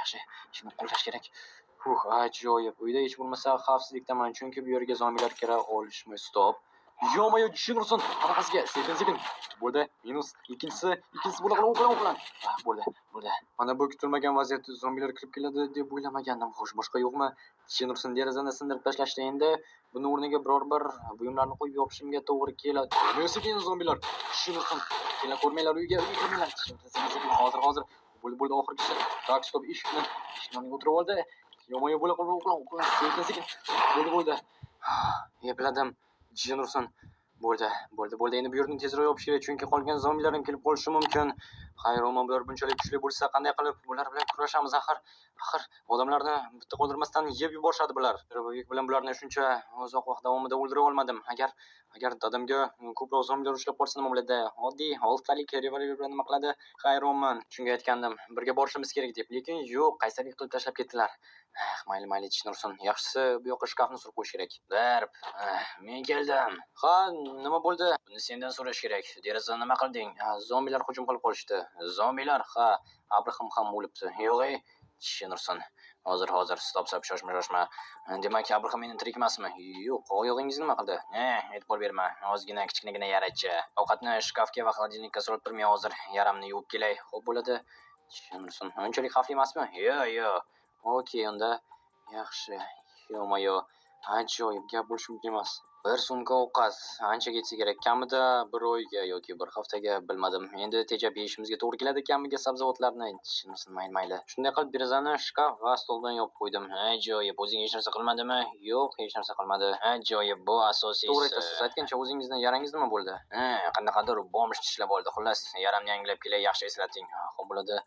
Yaxshi, eshikni qulflash kerak. Huh, ajoyib. Uyda hech bo'lmasa xavfsizlikdaman, chunki bu yerga zombilar kira olishmaydi. Stop. Ё-моё, jin ursin. Qanaqasiga? Sekin sekin. Bo'ldi. Minus. Ikkinchisi, ikkinchisi bo'la qolib, o'qilan, o'qilan. Ah, bo'ldi, bo'ldi. Mana bu kutilmagan vaziyatda zombilar kirib keladi deb o'ylamagandim. Xo'sh, boshqa yo'qmi? Jin ursin, derazani sindirib tashlashdi endi. Buni o'rniga biror bir buyumlarni qo'yib yopishimga to'g'ri keladi. Sekin zombilar. Jin ursin. Kela ko'rmanglar uyga, uyga kirmanglar. Jin ursin, sekin sekin. Hozir, hozir. Bo'ldi, bo'ldi, oxirgisi. Так, stop, eshikni, eshikni yoniga o'tirib oldi. Ё-моё, bo'la qolib, o'qilan, o'qilan. Sekin sekin. Bo'ldi, bo'ldi. Epladim. Jin ursin. Bo'ldi, bo'ldi, bo'ldi. Endi bu yerni tezroq yopish kerak, chunki qolgan zombilar ham kelib qolishi mumkin. Hayronman, bular bunchalik kuchli bo'lsa, qanday qilib bular bilan kurashamiz axir? Axir odamlarni bitta qoldirmasdan yeb yuborishadi bular. Dробовик bilan bularni shuncha uzoq vaqt davomida o'ldira olmadim. Agar dadamga ko'proq zombilar ushlab qolsa nima bo'ladi? Oddiy oltitalik revolver bilan nima qiladi? Hayronman. Shunga aytgandim, birga borishimiz kerak deb, lekin yo'q, qaysarlik qilib tashlab ketdilar. Eh, mayli, mayli, jin ursin. Yaxshisi bu yoqqa shkafni surib qo'yish kerak. Darb, men keldim. Ha, nima bo'ldi? Buni sendan so'rash kerak. Derazani nima qilding? Ha, zombilar hujum qilib qolishdi. Zombilar? Ha, Abraham ham o'libdi. Yo'q, ey, jin ursin. Hozir, hozir, stop, stop, shoshma, shoshma. Demak, Abraham endi tirik emasmi? Yo'q, oyog'ingiz nima qildi? E'tibor berma. Ozgina kichkinagina yarachi. Ovqatni shkafga va холодильник ka solib tur, men hozir yaramni yuvib kelay. Xo'p bo'ladi. Jin ursin. Unchalik xavfli emasmi? Yo'q, yo'q. Okey, unda yaxshi. Ё-моё, ajoyib gap bo'lishi mumkin emas. Bir sumka ovqat ancha ketsa kerak. Kamida bir oyga yoki bir haftaga, bilmadim. Endi tejab yeyishimizga to'g'ri keladi kamiga sabzavotlarni. Jin, mayli, mayli. Shunday qilib derazani shkaf va stoldan yopib qo'ydim. Ajoyib. O'zing hech narsa qilmadimi? Yo'q, hech narsa qilmadi. Ajoyib, bu asosiysi. To'g'ri aytasiz. Aytgancha, o'zingizni yarangiz nima bo'ldi? Ha, qanaqadir bomj tishlab oldi. Xullas, yaramni yangilab kelay, yaxshi eslating. Xo'p bo'ladi.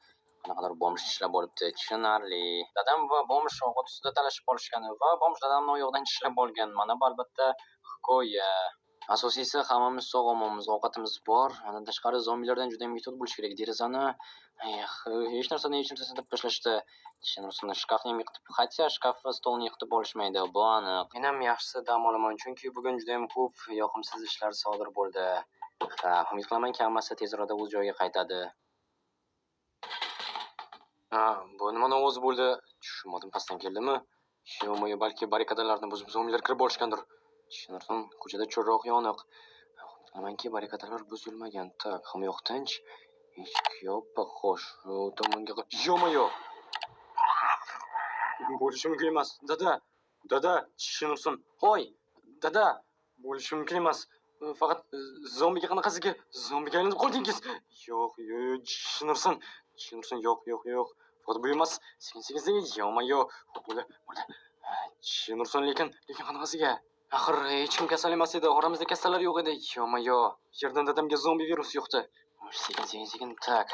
Qanaqadir bomj tishlab olibdi. Tushunarli. Dadam va bomj ovqat ustida talashib qolishgan va bomj dadamni oyog'idan tishlab olgan. Mana bu albatta hikoya. Asosiysi, hammamiz sog' omonmiz, ovqatimiz bor. Undan tashqari zombilardan juda ham ehtiyot bo'lish kerak. Derazani, hech narsani, hech narsani deb tashlashdi. Jin, shkafni ham yiqitib, хотя shkaf va stolni yiqitib olishmaydi, bu aniq. Men ham yaxshisi dam olaman, chunki bugun juda ham ko'p yoqimsiz ishlar sodir bo'ldi. Ha, umid qilamanki, hammasi tez orada o'z joyiga qaytadi. Ha, bu nimani ovozi bo'ldi? Tushunmadim, pastdan keldimi? Ё-моё, balki barrikadalarni buzib zombilar kirib olishgandir. Tushunarsan, ko'chada chiroq yoniq. Umid qilamanki, barrikadalar buzilmagan. Так, hamma yoq tinch. Eshik yopiq. Xo'sh, u tomonga. Ё-моё! Bo'lishi mumkin emas. Dada, dada, jin ursin. Hoy, dada, bo'lishi mumkin emas. Faqat zombiga, qanaqasiga zombiga aylanib qoldingiz? Yo'q, yo'q, jin ursin. Jin ursin, yo'q, yo'q, yo'q. Faqat bu emas. Sekin, sekin, sekin. Ё-моё. Bo'ldi, bo'ldi. Jin ursin, lekin qanaqasiga? Axir hech kim kasal emas edi. Oramizda kasallar yo'q edi. Ё-моё. Yerdan dadamga zombi virus yuqdi. Sekin, sekin, sekin. Так.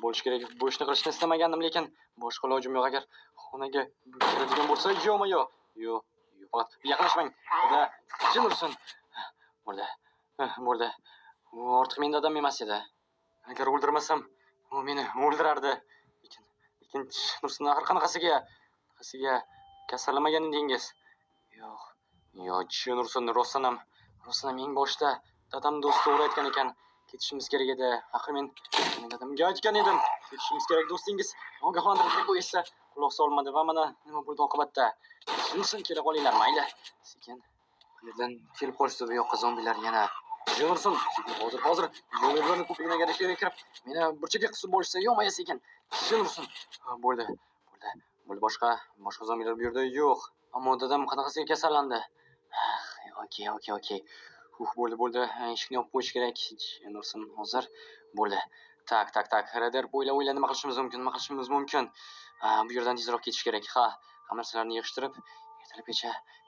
Bo'lishi kerak. Bu ishni qilishni istamagandim, lekin boshqa ilojim yo'q. Agar xonaga kiradigan bo'lsa, ё-моё. Yo'q, yo'q, faqat yaqinlashmang. Dada, jin ursin. Bo'ldi. Bo'ldi. U ortiq meni dadam emas edi. Agar o'ldirmasam, u meni o'ldirardi. Lekin jin ursin, axir qanaqasiga? Qanaqasiga kasallamagan edingiz? Yo'q. Yo'q, jin ursin, rostdan ham, rostdan ham eng boshida dadam do'st to'g'ri aytgan ekan. Ketishimiz kerak edi. Axir men dadamga aytgan edim. Ketishimiz kerak, do'stingiz ogohlantirdi, bu esa quloq solmadi va mana nima bo'ldi oqibatda. Jin ursin, kela qolinglar, mayli. Sekin bu yerdan kelib qolishdi bu yoqqa zombilar yana. Jin ursin, hozir, hozir yo'llarni ko'pligini garajga kirib, meni burchakka qisib bo'lishsa, yo'q, sekin. Jin ursin. Bo'ldi, bo'ldi. Bo'ldi, boshqa zombilar bu yerda yo'q. Ammo dadam qanaqasiga kasallandi? Okey, okey, okey. Uh, bo'ldi, bo'ldi. Eshikni yopib qo'yish kerak. Jin ursin, hozir. Bo'ldi. Так, так, так. Reder, o'yla, o'yla, nima qilishimiz mumkin? Nima qilishimiz mumkin? Bu yerdan tezroq ketish kerak. Ha, hamma narsalarni yig'ishtirib,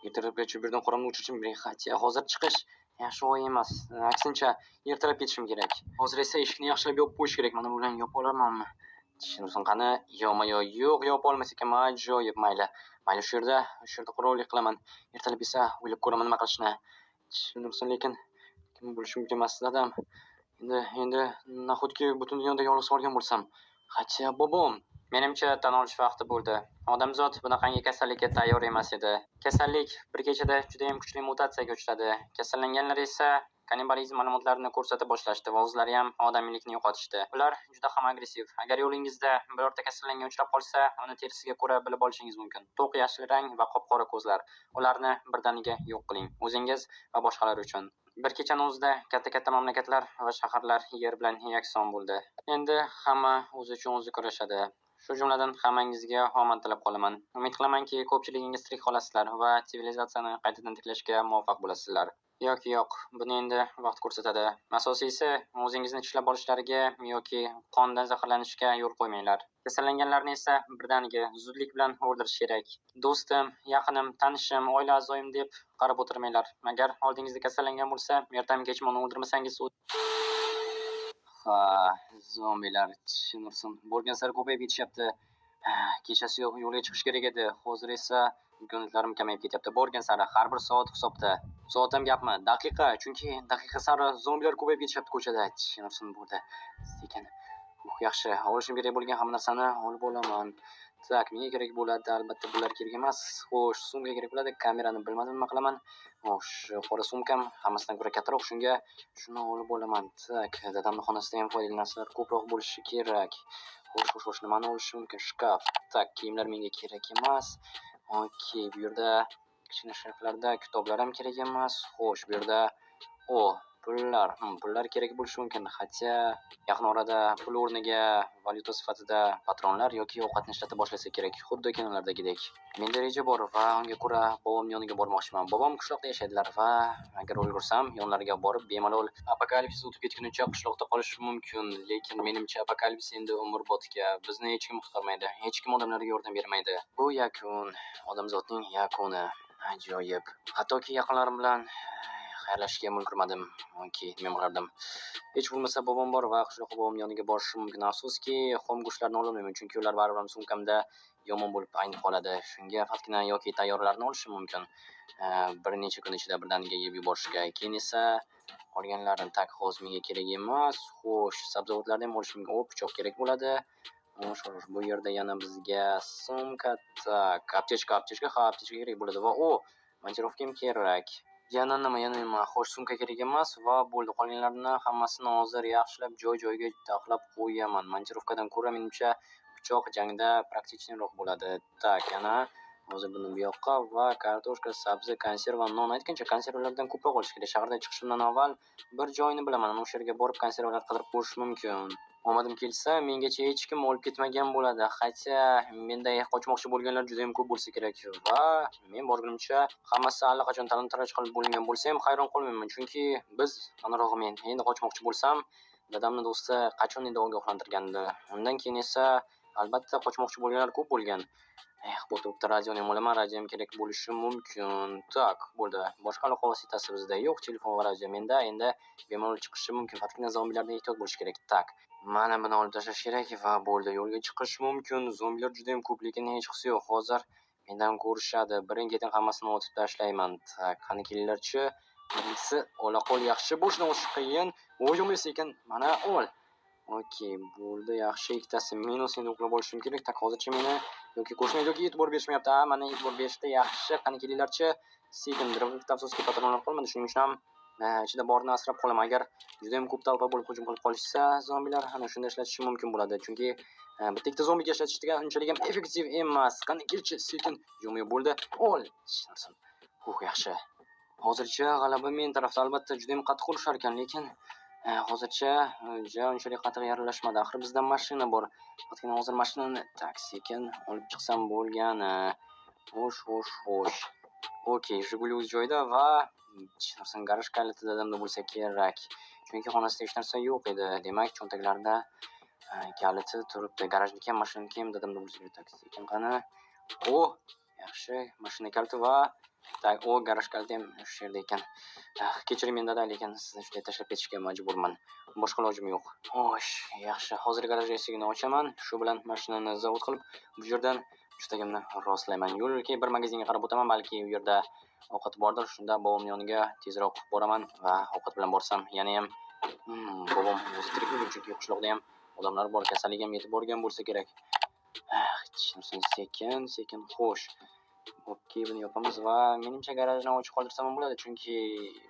ertalabgacha bu yerdan qoramni o'chirishim kerak. Хотя hozir chiqish yaxshi o'y emas. Aksincha, ertalab ketishim kerak. Hozir esa eshikni yaxshilab yopib qo'yish kerak. Mana bu bilan yopa olamanmi? Jin ursin, qani? Yo'q, yo'q, yopa olmas ekanman. Ajoyib, mayli. Mayli, shu yerda qorovullik qilaman. Ertalab esa o'ylab ko'raman nima qilishni. Jin ursin, lekin kim bo'lishi mumkin emas, dadam. Endi nahotki butun dunyoda yolg'iz qolgan bo'lsam? Хотя bobom. Menimcha, tan olish vaqti bo'ldi. Odamzod bunaqangi kasallikka tayyor emas edi. Kasallik bir kechada judayam kuchli mutatsiyaga uchradi. Kasallanganlar esa Kannibalizm alomatlarini ko'rsata boshlashdi va o'zlari ham odamiylikni yo'qotishdi. Ular juda ham agressiv. Agar yo'lingizda birorta kasallangan uchrab qolsa, uni terisiga ko'ra bilib olishingiz mumkin. To'q yashil rang va qop-qora ko'zlar. Ularni birdaniga yo'q qiling, o'zingiz va boshqalar uchun. Bir kechani o'zida katta-katta mamlakatlar va shaharlar yer bilan yakson bo'ldi. Endi hamma o'zi uchun o'zi kurashadi. Shu jumladan hammangizga omad tilab qolaman. Umid qilamanki, ko'pchiligingiz tirik qolasizlar va sivilizatsiyani qaytadan tiklashga muvaffaq bo'lasizlar. Yoki yo'q, buni endi vaqt ko'rsatadi. Asosiysi, o'zingizni tishlab olishlariga yoki qondan zaharlanishga yo'l qo'ymanglar. Kasallanganlarni esa birdaniga zudlik bilan o'ldirish kerak. Do'stim, yaqinim, tanishim, oila a'zoyim deb qarab o'tirmanglar. Agar oldingizda kasallangan bo'lsa, ertami kechmi uni o'ldirmasangiz, ha, zombilar chin ursin, borgan sari ko'payib ketishyapti. Kechasi yo'q yo'lga chiqish kerak edi. Hozir esa imkoniyatlarim kamayib ketyapti. Borgan sari har bir soat hisobda. Soat ham gapmi? Daqiqa, chunki daqiqa sari zombilar ko'payib ketishyapti ko'chada. Chin ursin bo'ldi. Sekin. Yaxshi, olishim kerak bo'lgan hamma narsani olib olaman. Tak, menga kerak bo'ladi, albatta bular kerak emas. Xo'sh, sumka kerak bo'ladi. Kamerani bilmadim nima qilaman. Xo'sh, qora sumkam hammasidan ko'ra kattaroq, shunga shuni olib olaman. Tak, dadamning xonasida ham foydali narsalar ko'proq bo'lishi kerak. Xo'sh, xo'sh, xo'sh, nimani olishim mumkin? Shkaf. Tak, kiyimlar menga kerak emas. Okey, bu yerda kichkina shkaflarda kitoblar ham kerak emas. Xo'sh, bu yerda o, pullar. Pullar kerak bo'lishi mumkin. Hatto yaqin orada pul o'rniga valyuta sifatida patronlar yoki ovqatni ishlata boshlasa kerak, xuddi kinolardagidek. Menda reja bor va unga ko'ra bobomning yoniga bormoqchiman. Bobom qishloqda yashaydilar va agar ulgursam, yonlariga borib bemalol apokalipsis o'tib ketgunicha qishloqda qolishim mumkin. Lekin menimcha apokalips endi umrbodga, bizni hech kim qutqarmaydi, hech kim odamlarga yordam bermaydi. Bu yakun, odamzodning yakuni. Ajoyib. Hattoki yaqinlarim bilan xayrlashishga ham ulgurmadim. Okey, men qilardim. Hech bo'lmasa bobom bor va qishloqqa bobom yoniga borishim mumkin. Afsuski, xom go'shtlarni ololmayman, chunki ular baribir ham sumkamda yomon bo'lib aynib qoladi. Shunga faqatgina yoki tayyorlarni olishim mumkin. Bir necha kun ichida birdaniga yeb yuborishga. Keyin esa qolganlarini tak hozir menga kerak emas. Xo'sh, sabzavotlarni ham olishim mumkin. O, pichoq kerak bo'ladi. Xo'sh, xo'sh, bu yerda yana bizga sumka, tak, aptechka, aptechka, ha, aptechka kerak bo'ladi va o, montirovka ham kerak. Yana nima, yana nima? Xo'sh, sumka kerak emas va bo'ldi. Qolganlarini hammasini hozir yaxshilab joy-joyiga taxlab qo'yaman. Montirovkadan ko'ra menimcha pichoq jangda praktikroq bo'ladi. Tak, yana hozir buni bu yoqqa va kartoshka, sabzi, konserva, non. Aytgancha konservalardan ko'proq olish kerak. Shaharda chiqishimdan avval bir joyini bilaman. Ana o'sha yerga borib konservalar qidirib ko'rish mumkin. Omadim kelsa, mengacha hech kim olib ketmagan bo'ladi. Hatto menday qochmoqchi bo'lganlar juda ham ko'p bo'lsa kerak va men borgunimcha hammasi allaqachon talon-taroj qilib bo'lingan bo'lsa ham hayron qolmayman, chunki biz, anarog'i men endi qochmoqchi bo'lsam, dadamning do'sti qachon endi ogohlantirgandi. Undan keyin esa albatta qochmoqchi bo'lganlar ko'p bo'lgan. Bu turibdi, radioni ham olaman, radio ham kerak bo'lishi mumkin. Tak, bo'ldi. Boshqa aloqa vositasi bizda yo'q, telefon va radio menda. Endi bemalol chiqishi mumkin. Faqatgina zombilardan ehtiyot bo'lish kerak. Tak, mana buni olib tashlash kerak va bo'ldi. Yo'lga chiqish mumkin. Zombilar juda ham ko'p, lekin hech qisi yo'q. Hozir mendan ko'rishadi. Birin-ketin hammasini otib tashlayman. Tak, qani kelinglarchi. Birinchisi ola qo'l yaxshi, boshdan o'tish qiyin. O'yim sekin mana ol. Okey, bo'ldi, yaxshi, ikkitasi minus, endi uxlab olishim kerak. Tak, hozircha meni yoki ko'rishmaydi yoki e'tibor berishmayapti. Ha, mana e'tibor berishdi, yaxshi. Qani kelinglarchi. Sekin dropga afsuski patronlar qolmadi, shuning uchun ham ichida borini asrab qolaman. Agar juda ham ko'p talpa bo'lib hujum qilib qolishsa, zombilar ana shunda ishlatishim mumkin bo'ladi. Chunki bitta ikkita zombiga ishlatish degan unchalik ham effektiv emas. Qani kelchi, sekin. Yo'q, bo'ldi. Ol. Yaxshi. Hozircha g'alaba men tarafda, albatta juda ham qattiq urushar ekan, lekin hozircha ja unchalik qattiq yaralashmadi. Axir bizda mashina bor. Faqatgina hozir mashinani tak sekin olib chiqsam bo'lgani. Xo'sh, xo'sh, xo'sh. Okey, Jiguli o'z joyida va hech garaj kaliti dadamda bo'lsa kerak. Chunki xonasida hech narsa yo'q edi. Demak, cho'ntaklarda kaliti turibdi. Garajniki ham, mashinaniki ham dadamda bo'lsa kerak. Tak sekin qani. O, yaxshi, mashina kaliti va tak, o, garaj kaliti ham shu yerda ekan. Kechiring meni dada, lekin sizni shunday tashlab ketishga majburman. Boshqa ilojim yo'q. Xo'sh, yaxshi. Hozir garaj eshigini ochaman. Shu bilan mashinani zavod qilib, bu yerdan pushtagimni rostlayman. Yo'lga bir magazinga qarab o'taman, balki u yerda ovqat bordir. Shunda bobomning yoniga tezroq boraman va ovqat bilan borsam yana ham bobom o'zi tirikmi, chunki qishloqda ham odamlar bor, kasallik ham yetib borgan bo'lsa kerak. Sekin, sekin, xo'sh. Okey, buni yopamiz va menimcha garajni ochiq qoldirsam ham bo'ladi, chunki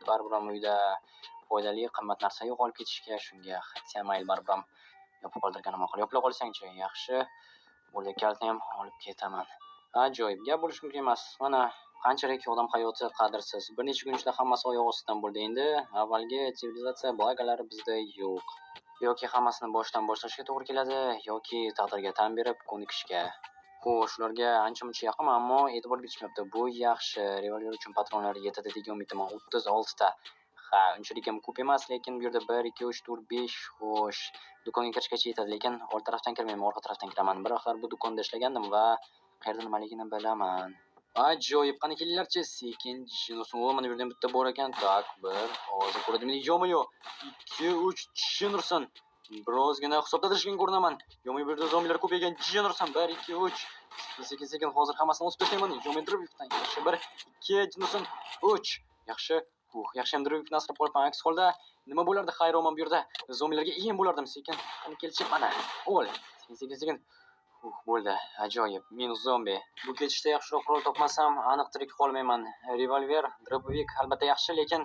baribir ham uyda foydali, qimmat narsa yo'qolib ketishga, shunga хотя mayli, baribir ham yopib qoldirganim ma'qul. Yopila qolsangchi, yaxshi. Bo'ldi, kalitni ham olib ketaman. Ajoyib, gap bo'lishi mumkin emas. Mana qanchalik odam hayoti qadrsiz. Bir necha kun ichida hammasi oyoq ostidan bo'ldi. Endi avvalgi sivilizatsiya благо lari bizda yo'q. Yoki hammasini boshdan boshlashga to'g'ri keladi, yoki taqdirga tan berib ko'nikishga. Xo'sh, ularga ancha-muncha yaqin, ammo e'tibor berishmayapti. Bu yaxshi. Revolver uchun patronlar yetadi degan umiddaman. 36 ta. Ha, unchalik ham ko'p emas, lekin bu yerda 1, 2, 3, 4, 5, xo'sh, do'konga kirishgacha yetadi, lekin old tarafdan kirmayman, orqa tarafdan kiraman. Bir vaqtlar bu do'konda ishlagandim va qayerda nimaligini bilaman. Ajoyib, qani kelinglarchi, sekin jin. O, mana bu yerda ham bitta bor ekan. Так, bir, hozir ko'radi meni. Ё-моё, 2, 3, jin ursin. Birozgina hisobda tashgan ko'rinaman. Ё-моё, bu yerda zombilar ko'p ekan. Jin ursin. 1, 2, 3. Sekin, sekin, hozir hammasini osib tashlayman. Ё-моё, дробовик dan. Yaxshi, 1, 2, jin ursin. 3. Yaxshi. Yaxshi ham дробовик ni asrab qolibman. Aks holda nima bo'lardi, hayronman bu yerda. Zombilarga yem bo'lardim. Sekin, qani kelchi, mana. O'l. Sekin, sekin, sekin. Bo'ldi. Ajoyib. Minus zombi. Bu ketishda yaxshiroq qurol topmasam, aniq tirik qolmayman. Revolver, дробовик albatta yaxshi, lekin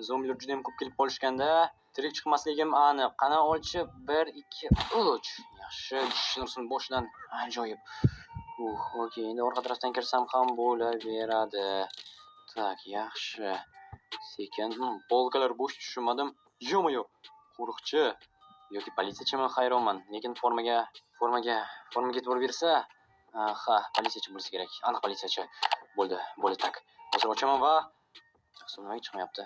zombilar juda ham ko'p kelib qolishganda tirik chiqmasligim aniq. Qani olchi, 1, 2, 3. Yaxshi, jin ursin boshidan. Ajoyib. Okey, endi orqa tarafdan kirsam ham bo'laveradi. Так, yaxshi. Sekin, полка lar bo'sh, tushunmadim. Ё-моё, qo'riqchi yoki politsiyachimi, hayronman. Lekin formaga e'tibor bersa, ha, politsiyachi bo'lsa kerak. Aniq politsiyachi. Bo'ldi, bo'ldi, так. Hozir ochaman va nimaga chiqmayapti?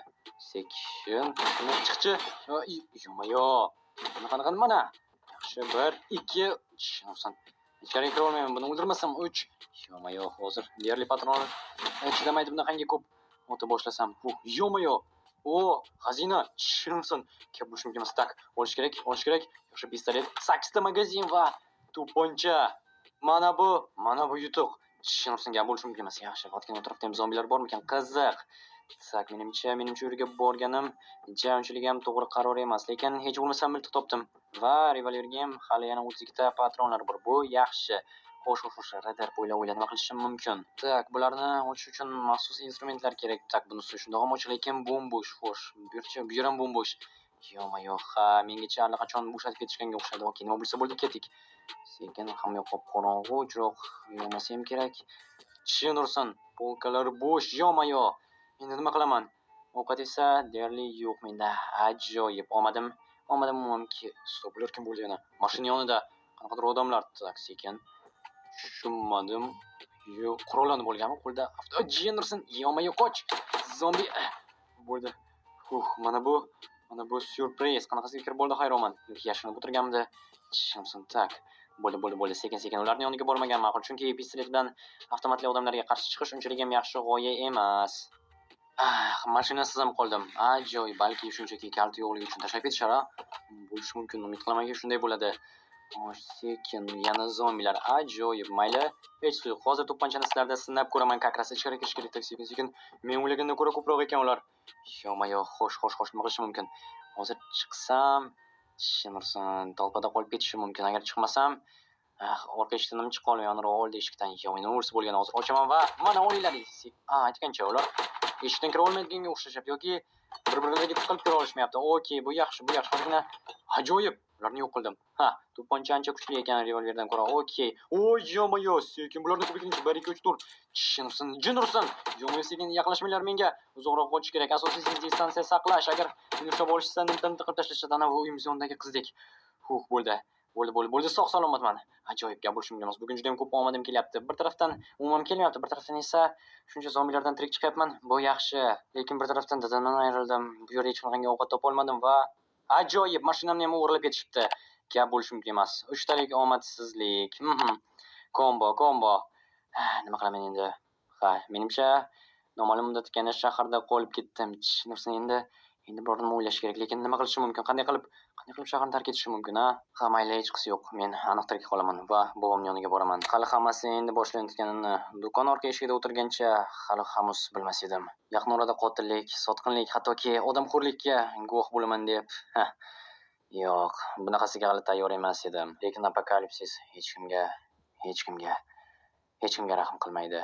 Sekin, chiqchi. Ё-моё. Qanaqa mana? Yaxshi, 1, 2, jin ursin. Ichkariga kira olmayman, buni o'ldirmasam 3. Ё-моё, hozir deyarli patronlar chidamaydi bunaqangi ko'p ota boshlasam. Ё-моё. O, xazina, jin ursin. Gap bo'lishi mumkin emas. Так, olish kerak, olish kerak. Yaxshi, pistolet, 8 ta magazin va to'pponcha. Mana bu yutuq. Jin ursin, gap bo'lishi mumkin emas. Yaxshi, faqatgina atrofda ham zombilar bormikan? Qiziq. Так, menimcha u yerga borganim ja unchalik ham to'g'ri qaror emas, lekin hech bo'lmasa miltiq topdim va revolverga ham hali yana 32 ta patronlar bor. Bu yaxshi. Xo'sh, xo'sh, xo'sh, radar o'yla, o'yla, nima qilishim mumkin? Так, bularni ochish uchun maxsus instrumentlar kerak. Так, bunisi shundoq ham ochiq, lekin bo'm-bo'sh. Xo'sh, bu yer ham bo'm-bo'sh. Ё-моё, ha, mengacha allaqachon bo'shatib ketishganga o'xshaydi. Okey, nima bo'lsa bo'ldi, ketdik. Sekin, hamma yoq qop-qorong'u, chiroq yonmasa ham kerak. Jin ursin, полка lar bo'sh, ё-моё. Endi nima qilaman? Ovqat esa deyarli yo'q menda. Ajoyib, omadim, omadim umumanki. Стоп, bular kim bo'ldi yana? Mashina yonida qanaqadir odamlar. Так, sekin. Tushunmadim. Yo'q, qurollanib olganmi qo'lda? Jin ursin, ё-моё, qoch. Zombi bo'ldi. Mana bu syurpriz. Qanaqasiga kirib bo'ldi, hayronman. Yoki yashirinib o'tirganmidi? Jin ursin, так. Bo'ldi, bo'ldi, bo'ldi. Sekin, sekin ularning yoniga bormagan ma'qul, chunki pistolet bilan avtomatli odamlarga qarshi chiqish unchalik ham yaxshi g'oya emas. Ah, mashinasiz ham qoldim. Ajoyib, balki shunchaki kaliti yo'qligi uchun tashlab ketishar, a? Bo'lishi mumkin, umid qilamanki shunday bo'ladi. Xo'sh, sekin yana zombilar. Ajoyib, mayli. Hech yo'q. Hozir to'pponchani sizlarda sinab ko'raman, как раз ichkari kirish kerak, sekin, sekin. Men o'ylagandan ko'ra ko'proq ekan ular. Ё-моё, xo'sh, xo'sh, xo'sh, nima qilishim mumkin? Hozir chiqsam, jin ursin, tolpada qolib ketishim mumkin. Agar chiqmasam, orqa eshikdan ham chiqa olmayman, yonroq oldi eshikdan. Ё-моё, nima bo'lsa bo'lgan, hozir ochaman va mana olinglar. Aytgancha ular eshikdan kira olmaydiganga o'xshashyapti yoki bir-birlariga tiqilib kira olishmayapti. Okey, bu yaxshi, bu yaxshi. Faqatgina ajoyib, ularni yo'q qildim. Ha, to'pponcha ancha kuchli ekan revolverdan ko'ra. Okey. Oy, ё-моё, sekin bularni ko'paytirishni 1, 2, 3, 4. Jin ursin, jin ursin. Ё-моё, sekin yaqinlashmanglar menga. Uzoqroq qochish kerak. Asosiysi distansiya saqlash. Agar meni ushlab olishsa, nimta-nimta qilib tashlashadi. Ana bu uyimiz yonidagi qizdek. Bo'ldi. Bo'ldi, bo'ldi, bo'ldi. Sog' salomatman. Ajoyib, gap bo'lishi mumkin emas. Bugun juda ham ko'p omadim kelyapti. Bir tarafdan umuman kelmayapti, bir tarafdan esa shuncha zombilardan tirik chiqyapman. Bu yaxshi. Lekin bir tarafdan dadamdan ayrildim. Bu yerda hech qanaqangi ovqat topa olmadim va ajoyib, mashinamni ham o'g'irlab ketishibdi. Gap bo'lishi mumkin emas. Uchtalik omadsizlik. Kombo, kombo. Nima qilaman endi? Ha, menimcha noma'lum muddatga yana shaharda qolib ketdim. Narsa endi biror nima o'ylash kerak, lekin nima qilishim mumkin? Qanday qilib shaharni tark etishim mumkin, a? Ha, mayli, hechqisi yo'q. Men aniq tirik qolaman va bobomning yoniga boraman. Hali hammasi endi boshlanayotganini do'kon orqa eshigida o'tirgancha hali hanuz bilmas edim. Yaqin orada qotillik, sotqinlik, hattoki odamxo'rlikka guvoh bo'laman deb, ha, yo'q, bunaqasiga hali tayyor emas edim. Lekin apokalipsis hech kimga, hech kimga, hech kimga rahm qilmaydi.